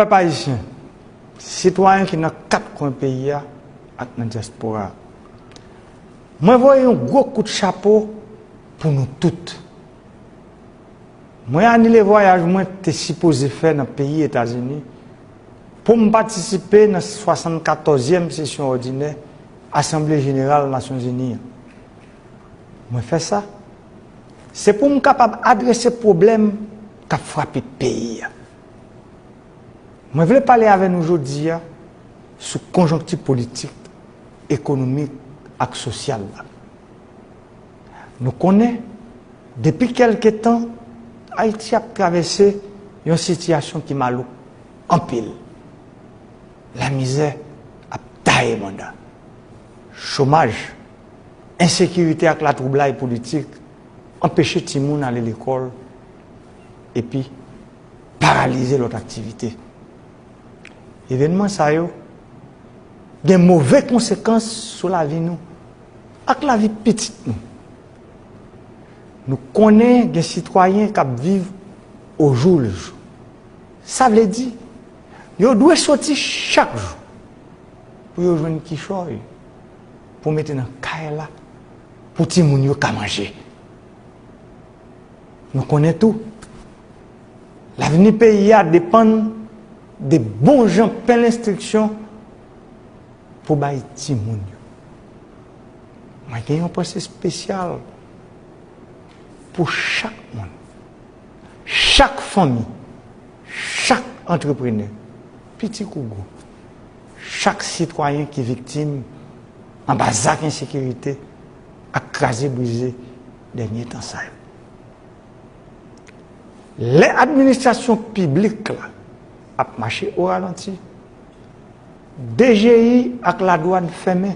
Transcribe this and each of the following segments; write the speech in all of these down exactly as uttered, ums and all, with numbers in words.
Pèp ayisyen, sitwayen ki nan kat kwen peyi a ak nan dyaspora a, mwen voye yon gwo kout chapo pou nou tout. Mwen anile vwayaj mwen te sipoze fè nan peyi Etazini pou m patisipe nan swasannkatòzyèm sesyon òdinè Asanble Jeneral Nasyonzini an. Mwen fè sa, se pou m kapab adrese pwoblèm k ap frape peyi a. Mwen vle pale avè nou jodi a sou konjonkti politik, ekonomik ak sosyal la. Nou konnen, depi kèlke tan, Ayiti ap travèse yon sitiyasyon ki malouk anpil. Lamizè ap taye banda. Chomaj, ensekirite ak latwoublay politik anpeche timoun ale lekòl epi paralize lòt aktivite. Evènman sa yo gen move konsekans sou lavi nou ak lavi pitit nou. Nou konnen gen sitwayen k ap viv ojoulejou. Sa vle di, yo dwe soti chak jou pou yo jwenn kichòy pou mete nan kay la pou timoun yo ka manje. Nou konnen tou, lavni peyi a depann de bon jan pen lenstriksyon pou bay timoun yo. Mwen gen yon panse espesyal pou chak moun, chak fanmi, chak antreprenè, piti kou gwo, chak sitwayen ki viktim anba zak ensekirite ak kraze brize dènye tan sa yo. Lè administrasyon piblik la ap mache o ralanti, D G I ak ladwàn fèmen,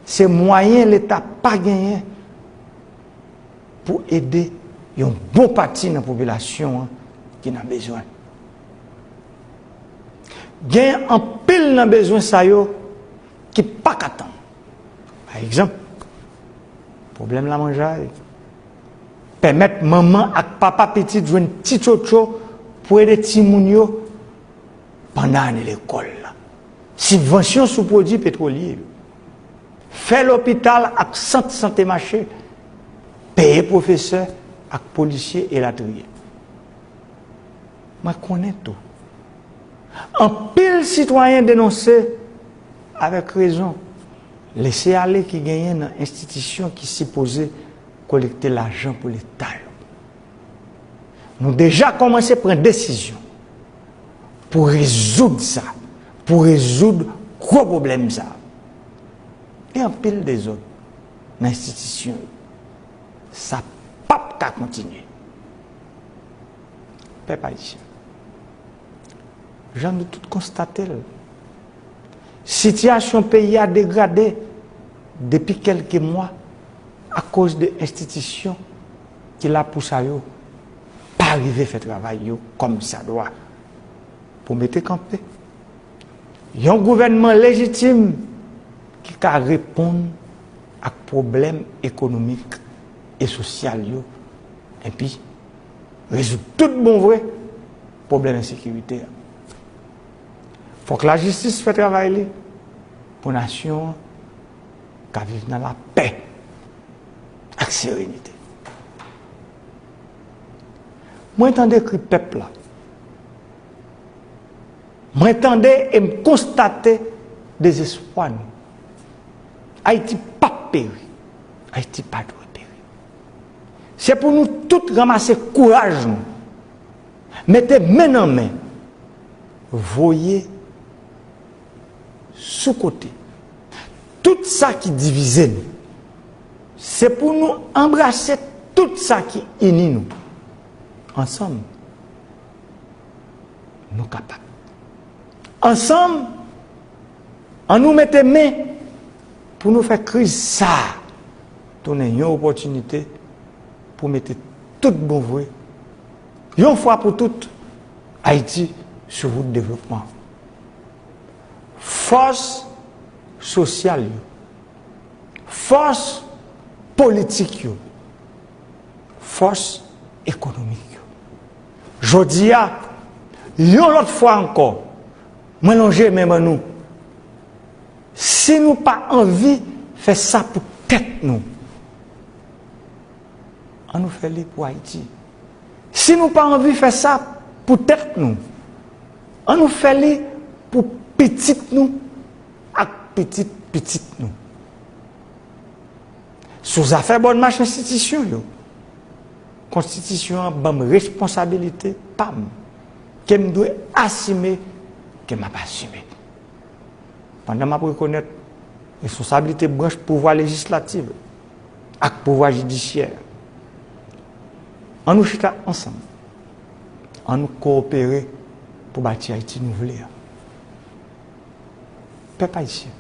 se mwayen Leta pa genyen pou ede yon bon pati nan popilasyon an ki nan bezwen. Gen anpil nan bezwen sa yo ki pa ka tann. Pa egzanp, pwoblèm lamanjay, pèmèt manman ak papa pitit jwenn ti tchotcho pou ede timoun yo pandan ane lekòl la, sibvansyon sou pwodui petwolye yo, fè lopital ak sant sante mache, peye pwofesè ak polisye, elatriye. Mwen konnen tou, anpil sitwayen denonse avèk rezon lese ale ki genyen nan enstitisyon ki sipoze kolekte lajan pou Leta yo. Nou deja kòmanse pran desizyon pou rezoud sa, pou rezoud gwo pwoblèm sa. Gen anpil dezòd nan enstitisyon yo. Sa p ap ka kontinye. Pèp ayisyen, jan nou tout konstate l, sitiyasyon peyi a degrade depi kèlke mwa akoz de enstitisyon ki la pou sa yo pa rive fè travay yo kòmsadwa pou mete kanpe yon gouvènman lejitim ki ka reponn ak pwoblèm ekonomik e sosyal yo, epi rezoud tout bon vre pwoblèm ensekirite a. Fòk lajistis fè travay li pou nasyon an ka viv nan lapè ak serenite. Mwen tande kri pèp la. Mwen tande e m konstate dezespwa nou. Ayiti p ap peri. Ayiti pa dwe peri. Se pou nou tout ranmase kouraj nou, mete men nan men, voye sou kote tout sa ki divize nou. Se pou nou anbrase tout sa ki ini nou. Ansanm, nou kapab. Ansanm, ann nou mete men pou nou fè kriz sa a tounen yon opòtinite pou mete tout bon vre, yon fwa pou tout, Ayiti sou wout devlopman. Fòs sosyal yo, fòs politik yo, fòs ekonomik yo. Jodi a, Yon lòt fwa ankò, mwen lonje men ban nou. Si nou pa anvi fè sa pou tèt nou, ann nou fè li pou Ayiti. Si nou pa anvi fè sa pou tèt nou, ann nou fè li pou pitit nou ak pitit pitit nou. Sou zafè bòn mach enstitisyon yo, Konstitisyon an ban m responsabilite pa m ke m dwe asime, ke m ap asime. Pandan m ap rekonèt responsablite branch pouvwa lejislatif ak pouvwa jidisyè, ann nou chita ansanm, ann nou kowopere pou bati Ayiti nou vle a. Pèp ayisyen,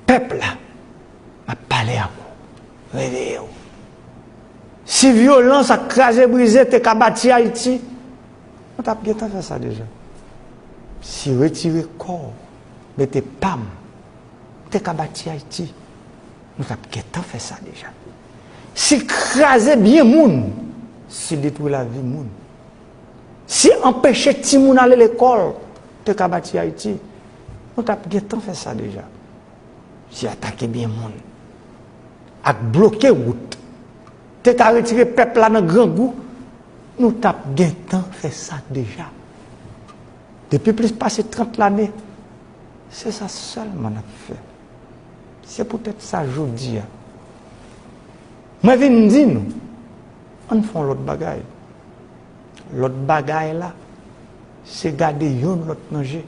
pèp la, m ap pale ak ou, reveye w. Si vyolans ak kraze brize te ka bati Ayiti, nou t ap gentan fè sa deja. Si retire kò w, mete pa m, te ka bati Ayiti, nou t ap gentan fè sa deja. Si kraze byen moun, si detwi lavi moun, si anpeche timoun ale lekòl te ka bati Ayiti, nou t ap gentan fè sa deja. Si atake byen moun ak bloke wout te ka retire pèp la nan grangou, nou t ap gentan fè sa deja. Depi plis pase trant lane, se sa sèlman n ap fè. Se poutèt sa jodi a, mwen vin di nou, ann fè yon lòt bagay. Lòt bagay la, se gade youn lòt nan je.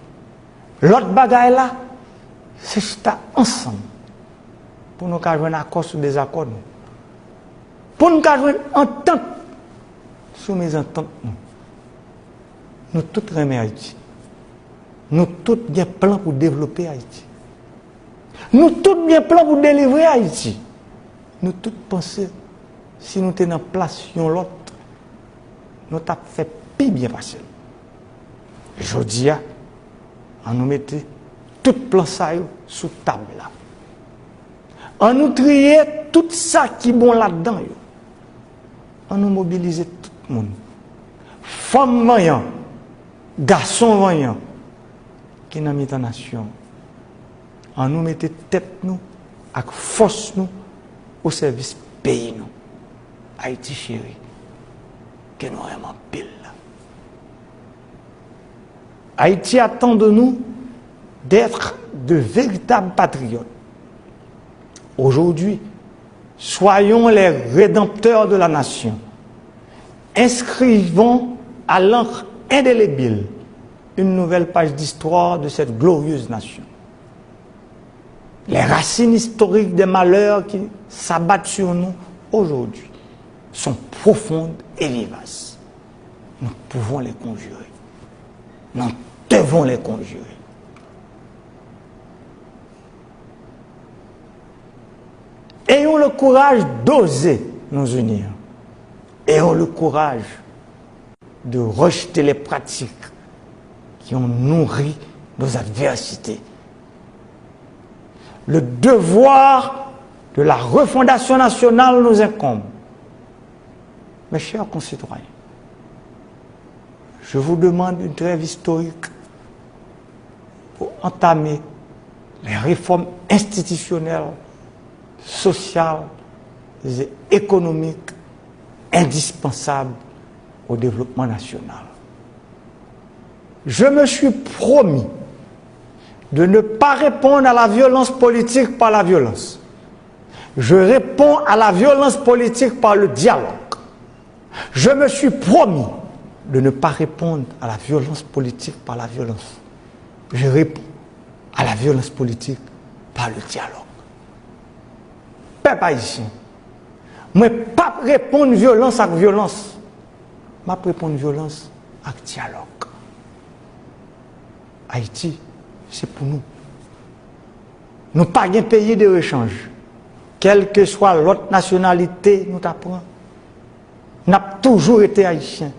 Lòt bagay la, se chita ansanm pou nou ka jwenn akò sou dezakò nou. Pou nou ka jwenn antant sou mezantant nou. Nou tout renmen Ayiti. Nou tout gen plan pou devlope Ayiti. Nou tout gen plan pou delivre Ayiti. Nou tout panse si nou te nan plas yon lòt, nou t ap fè pi byen pase l. Jodi a, ann nou mete tout plan sa yo sou tab la. Ann nou triye tout sa ki bon ladan yo. Ann nou mobilize tout moun. Fanm vanyan, gason vanyan ki nan mitan nasyon an. Ann nou mete tèt nou ak fòs nou o sèvis peyi nou, Ayiti cheri, ke nou renmen anpil la. Haïti attend de nous d'être de véritables patriotes. Aujourd'hui, soyons les rédempteurs de la nation. Inscrivons à l'encre indélébile une nouvelle page d'histoire de cette glorieuse nation. Les racines historiques des malheurs qui s'abattent sur nous aujourd'hui sont profondes et vivaces. Nous pouvons les conjurer. Nous devons les conjurer. Ayons le courage d'oser nous unir. Ayons le courage de rejeter les pratiques qui ont nourri nos adversités. Le devoir de la refondation nationale nous incombe. Mes chers concitoyens, je vous demande une trêve historique pour entamer les réformes institutionnelles, sociales et économiques indispensables au développement national. Je me suis promis de ne pas répondre à la violence politique par la violence. Je réponds à la violence politique par le dialogue. Je me suis promis de ne pas répondre à la violence politique par la violence. Je réponds à la violence politique par le dialogue. Pèp ayisyen, mwen p ap reponn vyolans ak vyolans. M ap reponn vyolans ak dyalòg. Ayiti, se pou nou. Nou pa gen peyi de rechanj. Kèlkeswa lòt nasyonalite nou ta pran, n ap toujou rete ayisyen.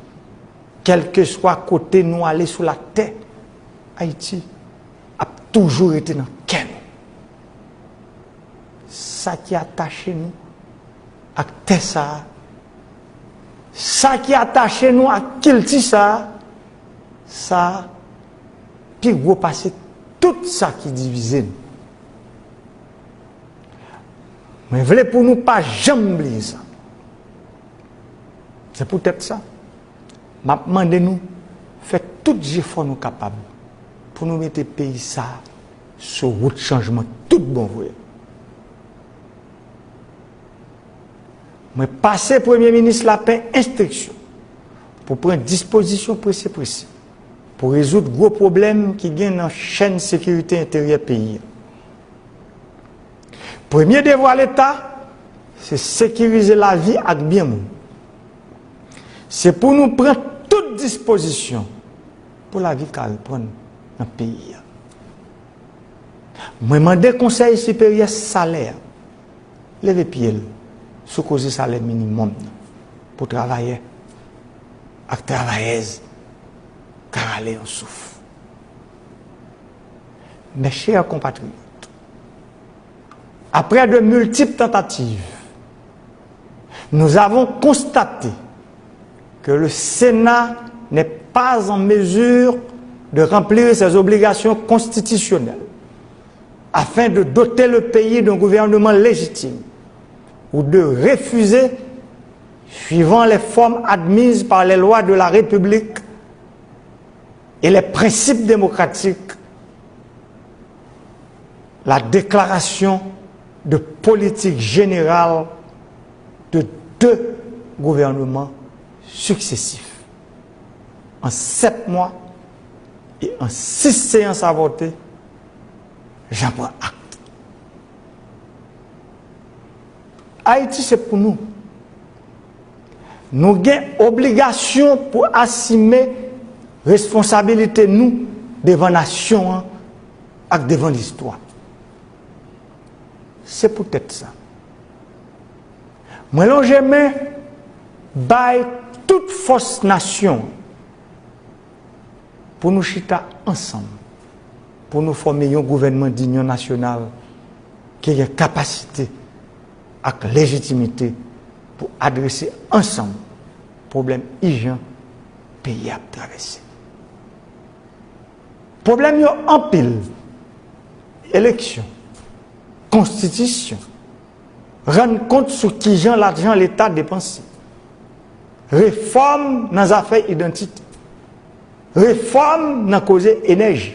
Kèlkeswa kote nou ale sou latè, Ayiti ap toujou rete nan kè nou. Sa ki atache nou ak tè sa a, sa ki atache nou ak kilti sa a, Sa pi gwo pase tout sa ki divize nou. Mwen vle pou nou pa janm bliye sa. Se poutèt sa, m ap mande nou fè tout jefò nou kapab pou nou mete peyi sa a sou wout chanjman tout bon vre. Mwen pase Premye Minis Lapin enstriksyon pou pran dispozisyon prese prese pou rezoud gwo pwoblèm ki gen nan chèn sekirite enteryè peyi a. Premye devwa Leta, se sekirize lavi ak byen moun. Se pou nou pran tout dispozisyon pou lavi ka reprann nan peyi a. Mwen mande Konsèy Siperyè Salè a leve pye l sou koze salè minimòm nan pou travayè ak travayèz ka rale yon souf. Mes chers compatriotes, après de multiples tentatives, nous avons constaté que le Sénat n'est pas en mesure de remplir ses obligations constitutionnelles afin de doter le pays d'un gouvernement légitime ou de refuser, suivant les formes admises par les lois de la République et les principes démocratiques, la déclaration de politique générale de deux gouvernements successifs. En sept mois et en six séances avortées, j'en prends acte. Ayiti se pou nou. Nou gen obligasyon pou asime responsabilite nou devan nasyon an ak devan listwa. Se poutèt sa, mwen lonje men bay tout fòs nasyon an pou nou chita ansanm, pou nou fòme yon gouvènman dinyon nasyonal ki gen kapasite ak lejitimite pou adrese ansanm pwoblèm ijan peyi a ap travèse. Pwoblèm yo anpil: eleksyon, konstitisyon, rann kont sou kijan lajan Leta depanse, refòm nan zafè idantite, refòm nan koze enèji,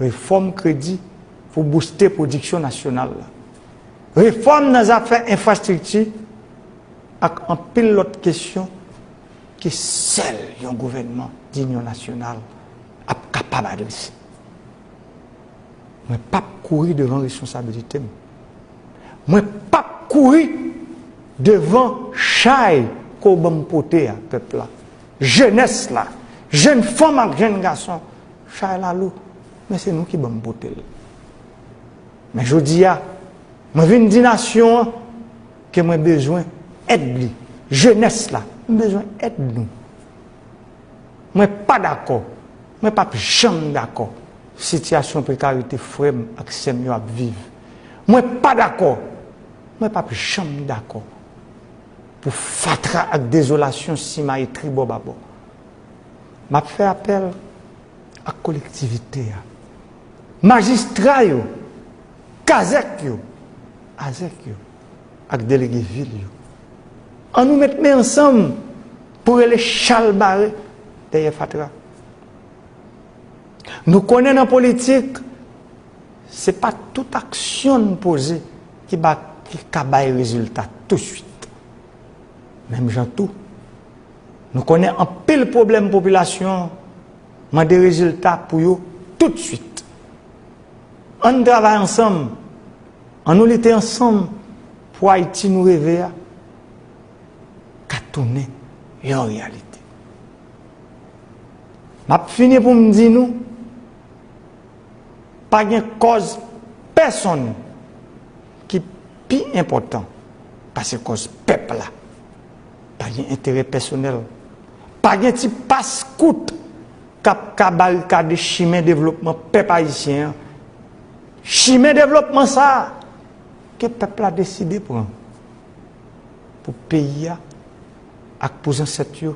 refòm kredi pou bouste pwodiksyon nasyonal la, refòm nan zafè enfrastrikti ak anpil lòt kesyon ke sèl yon gouvènman dinyon nasyonal ap kapab adrese. Mwen p ap kouri devan responsabilite m. Mwen p ap kouri devan chay ke w ban m pote a, pèp la. Jenès la, jenn fanm ak jenn gason, chay la lou, men se nou ki ban m pote l. Men jodi a, mwen vin di nasyon an ke mwen bezwen èd li. Jenès la, m bezwen èd nou. Mwen pa dakò, mwen p ap janm dakò sitiyasyon prekarite frè m ak sè m yo ap viv. Mwen pa dakò, mwen p ap janm dakò pou fatra ak dezolasyon simaye tribò babò. M ap fè apèl ak kolektivite a, majistra yo, kazèk yo, azèk yo, ak delege vil yo. Ann nou met men ansanm pou rele chalbare dèyè fatra. Nou konnen nan politik, se pa tout aksyon n poze ki ba, ki ka bay rezilta touswit. Menm jan tou, nou konnen anpil pwoblèm popilasyon an mande rezilta pou yo toutswit. Ann travay ansanm, ann nou lite ansanm pou Ayiti nou reve a ka tounen yon reyalite. M ap fini pou m di nou, pa gen kòz pèsonn ki pi enpòtan pase kòz pèp la. Pa gen enterè pèsonèl. Pa gen ti pas kout k ap ka barikade chimen devlopman pèp ayisyen an. Chimen devlopman sa a ke pèp la deside pran pou peyi a ak pou zansèt yo